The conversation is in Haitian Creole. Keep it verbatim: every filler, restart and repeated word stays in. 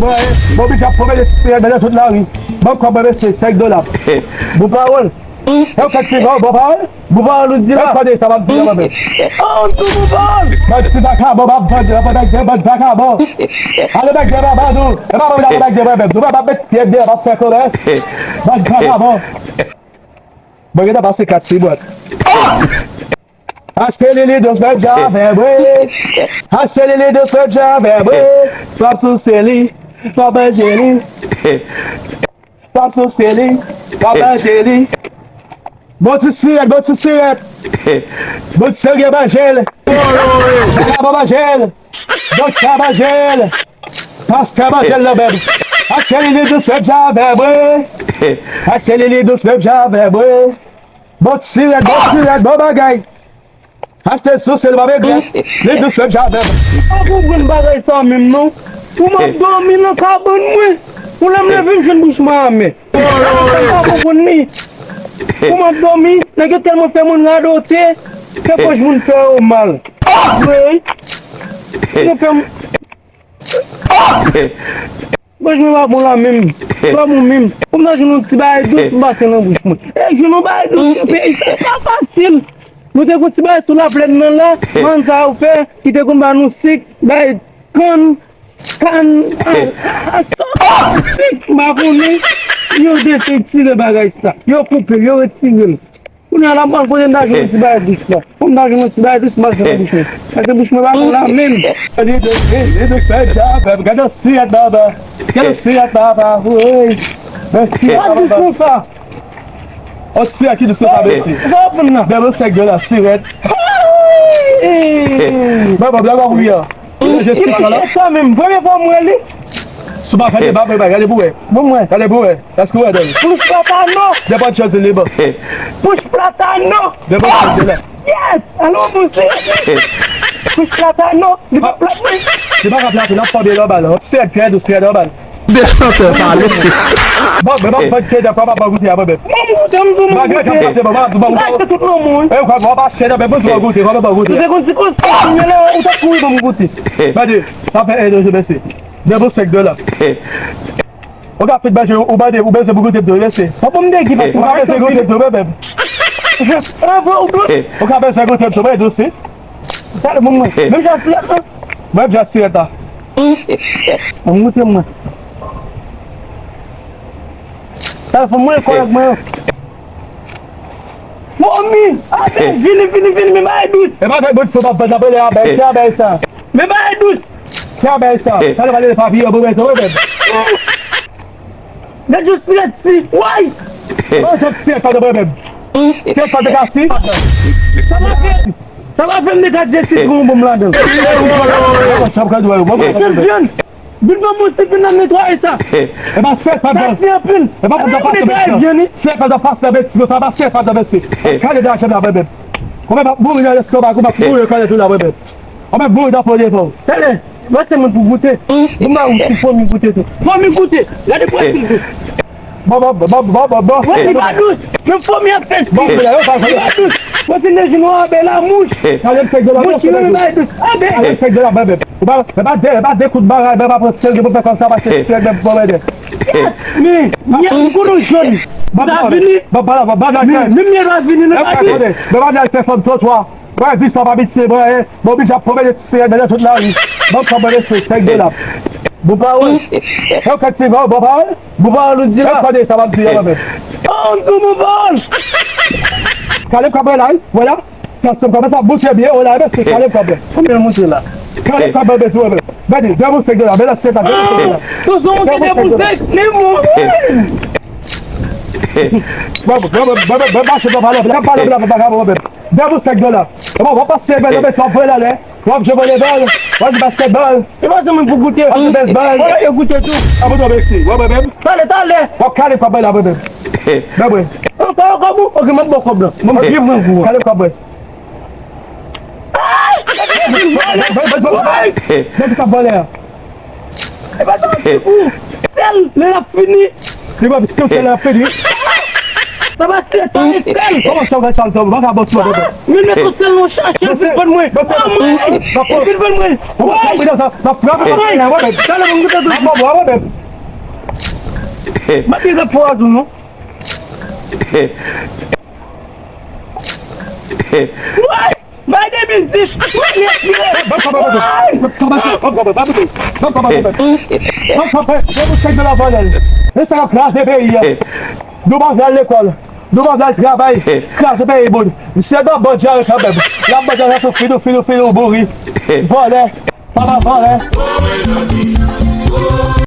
Bon, big up pou mesye, sirèt nan tout lari. Bon kòb, mesye, senk dola. Bon pawòl. Yo, kèk ti bon, bon pawòl. Bon pawòl ou di la. Yo, kòde sa, m ap di la, mwen menm. Oh, tout bon pawòl. Mwen si vakabon, m ap vande, m ap vande, m ap vande vakabon. Ale, bèk de baba, nou. E pa mwen, ale, bèk de baba, nou, m ap met pye de, m ap fè komès. Mwen vakabon. Mwen gentan pase kat ti bwat. Achte li, li dous, menm jan avè mwen. Achte li, li dous, menm jan avè mwen. Fò m souse li, fò m manje li. Fò m souse li, fò m manje li. Bon ti sirèt, bon ti sirèt. Bon ti sirèt, manje l. Bon manje l. Doktè manje l. Pastè manje l nan menm. Achte li, li dous, menm jan avè mwen. Achte li, li dous, menm jan avè mwen. Bon ti sirèt, bon ti sirèt, bon bagay. Achte sou sèl pa regrèt. Li dous menm jan avè m. M pa konprann bagay sa menm non. Pou m ap dòmi nan kabann mwen, pou lè m leve m jwenn bouch mwen amè. M pa konprann li. Pou m ap dòmi, nèg yo tèlman fè moun radote, fè pòch moun fè yo mal. Vre wi. Yo fè m Bouch mwen pa bon la menm. Pa bon menm. Pou m ta jwenn yon ti bagay dous, m pase nan bouch mwen. E jwenn yon bagay dous nan peyi sa pa fasil. Nou te gon ti bagay sou laplèn nan la, mann sa yo fè, ki te konn ba nou sik, bay kann, kann, a, a, a, sòt, sik, m pa konnen. Yo desektire bagay sa. Yo koupe l, yo retire l. Kounye a la, m pral kote m ta jwenn yon ti bagay dous la. Pou m ta jwenn yon ti bagay dous, m pral fè bouch mwen. Paske bouch mwen pa bon la menm. Li dous, li, li dous, fè djab, gade yon siyèt baba. Gade yon siyèt baba, woy. Mèsi, baba. Sa dous konsa. Yon siyèt ki dous konsa, mèsi. Sa w ap vann nan? Devan sèk de la sirèt. Baba, blaga w ri an. Ou manje sik la? Sa menm, premye fwa m wè li. Si w pa fè deba, gade pou wè. Bon, mwen. Gade pou wè. Èske w wè dan li? Push platano. Depan chòz li bon. Push platano. Depan chòz li la. Yes! Alò, bon, se. Push platano. Li pa plat, wi. Li pa ka plate, l ap fòme nòmal. Se trè dous, trè nòmal. De chantè pale. Bon, men m ap vann kè de fwa, m ap goute a mwen menm. Bon, m goute, m di w, m goute. Malgre k ap pase, bon, m ap di w, bon, m achte tout nan mwen. E, w ap achte nan men mwen, m goute, m ap goute. Si w te konn ti konsèy, kounye a la, ou t ap kouri ban m goute. Gade, sa fè en an, je mèsi. Devan sèk de la. Ou ka fin manje, ou mande, ou bezwen pou goute m tou, mesye. Ou bon m degi, paske ou ka bezwen goute m tou, mwen menm. Ou ka bezwen goute m tou, mwen dous, wi. Talè, bon, mwen. Menm jan sirèt la. Menm jan sirèt la. Bon, goute mwen. Talè, fò mwen kòrèk mwen yo. Fomi! Abèy, vini, vini, vini, men bagay dous. E pa fè bout fò pa vann nan premye abèy, ki abèy sa? Men bagay dous. Ki abèy sa? Talè, pale de papiyon, bon, mwen, mwen menm. Gad yon sirèt si. Way! Oh, jèt sirèt sa, mwen menm. Sirèt sa, te ka si. Sa va fè, sa va fè m dekadye si grann bon m ladan. Chanpyon. Vin ban mwen ti vin nan netwaye sa. E pa sèl pa sa si anpil. E pa pou ta pase bèt. Sèl pa ta pase bèt. Sa pa sèl pa ta bèt. Kale de la chanm la bèt. Kòman pa mouri nan lestomak ou pa mouri kale tou la bèt. Kòman mouri nan fo devan. Talè, pase mwen pou goute. Bon ba ou ti fomi goute tou. Fomi goute. Gade pwèsil tou. Bon, bon, bon, bon, bon, bon, bon. Wè, li pa dous. Men fomi ap fè stil. Bon, li pa dous. Mwen se le jenou a bèl la mouch. Talè m fèk de la mouch ki renmen bagay dous. Abèy. Talè m fèk de la bèbè. Ou pa, e pa de, e pa de kout bagay, men pa pran sèl gen pou fè kòm sa, pa se sèl men pou mwen de. Men, yè m kono jòn. Ou ta vini. Bon, bon, bon, bon, men, men yè pa vini nan kay. Men pa de, fè fanm twotwa. Mwen, vi sa pa piti, mwen, bon, bi jan pwomene ti seyè nan tout lari. Bon, kòb mwen, mesye, sèk de la. Bon pawòl. Yo, kèk ti bon, bon pawòl. Bon pawòl ou di la. Yo, kòde sa, m ap di, yo, mwen. Oh, m di bon pawòl. Kale kòb mwen la, wi, wè la. Kase m kòb sa, boute byen, wè la, mesye, kale kòb mwen. Konbyen l monte la? Kale kòb mwen, mesye, wè, mwen. Gade, de pou sèk de la, men la, sèk la, de pou sèk de la. Tou son monte de pou sèk, li mouri. Mwen, mwen, mwen, mwen, mwen, mache nan palè, nan palè, nan palè, nan palè, mwen. De pou sèk de la. Mwen, mwen, pase, mwen, mwen, mwen, mwen, mwen, W ap jwe volebòl, w ap jwe baskètbòl. E pa sèlman pou goute. W ap jwe bezbòl. Wè, yo goute tou. A pou tonbe si. Wè mwen menm. Talè, talè. W ap kale kòb mwen la mwen menm. Men mwen. Ankò, ankò, bon. Ok, m ap ba w kòb la. Mwen byen pran kou a. Kale kòb mwen. Ay! Nèg sa vòlè a. E pa sa ti kou. Sèl, lè l ap fini. Li pa pitit sèl la fini. Sa pa sèl, sa pa sèl. Kòman sa w fè sa, sa w pa ka bòs mwen, bèbè? Men mèt yon sèl non chache, vin vann mwen. Anmwey! Vin vann mwen. Kòman sa w fè sa? Sa frape pa la, wè, bèbè. Talè mwen goute tout. Mwen pa bò, wè, bèbè. Mwen te fè pwazon, non. Bay de mil dis. Ban m kanpe, ban m kanpe, ban m kanpe, ban m kanpe, ban m kanpe. Ban m kanpe, ban m kanpe. Ban m kanpe. Depi w chèk de la valè. E sa k ap kraze peyi a. Demoiselle lekòl. Demoiselle travay. Kraze peyi moun. Misye nan bò dyare kanmenm. L ap mande sa sou fidou, fidou, fidou, bouri. Vòlè. Papa vòlè.